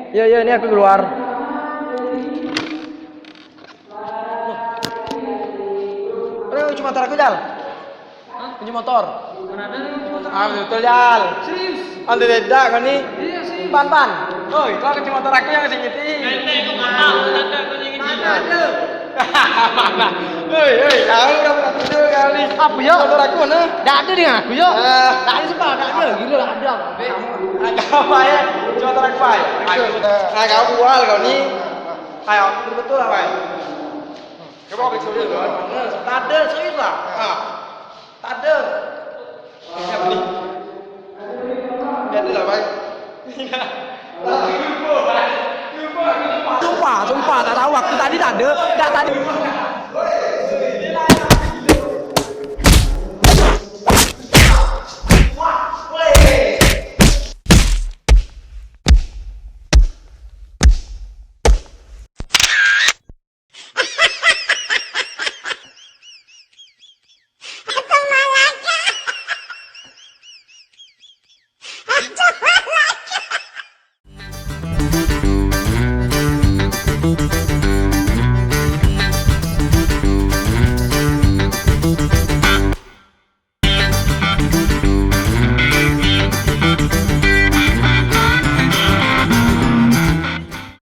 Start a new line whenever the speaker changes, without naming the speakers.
Iya, ini aku keluar. Kunci motor aku, Jal. Kunci motor.
Mana ada kunci motor?
Betul, Jal.
Serius?
Ante tidak kan nih?
Iya sih.
Pan. Oi, kau kunci motor aku yang ngasih ngiti.
Kau mana? Ada kunci ngiti. Mana ada?
Mana? Oi, kau udah pernah tidur kali. Apa ya? Motor aku mana? Tidak ada dengan aku ya. Tak ada sebab, tak ada. Gila lah ada. Agak apa ya? Kunci motor aku ya. Kau bual kau nih. Ayo, betul lah, Pak. Coba periksa dulu kan. Tak ada, serius lah. Tak ada. Ini apa nih? Lihat dulu lah, Pak. Sumpah, tak tahu waktu tadi tak ada. Tak tadi.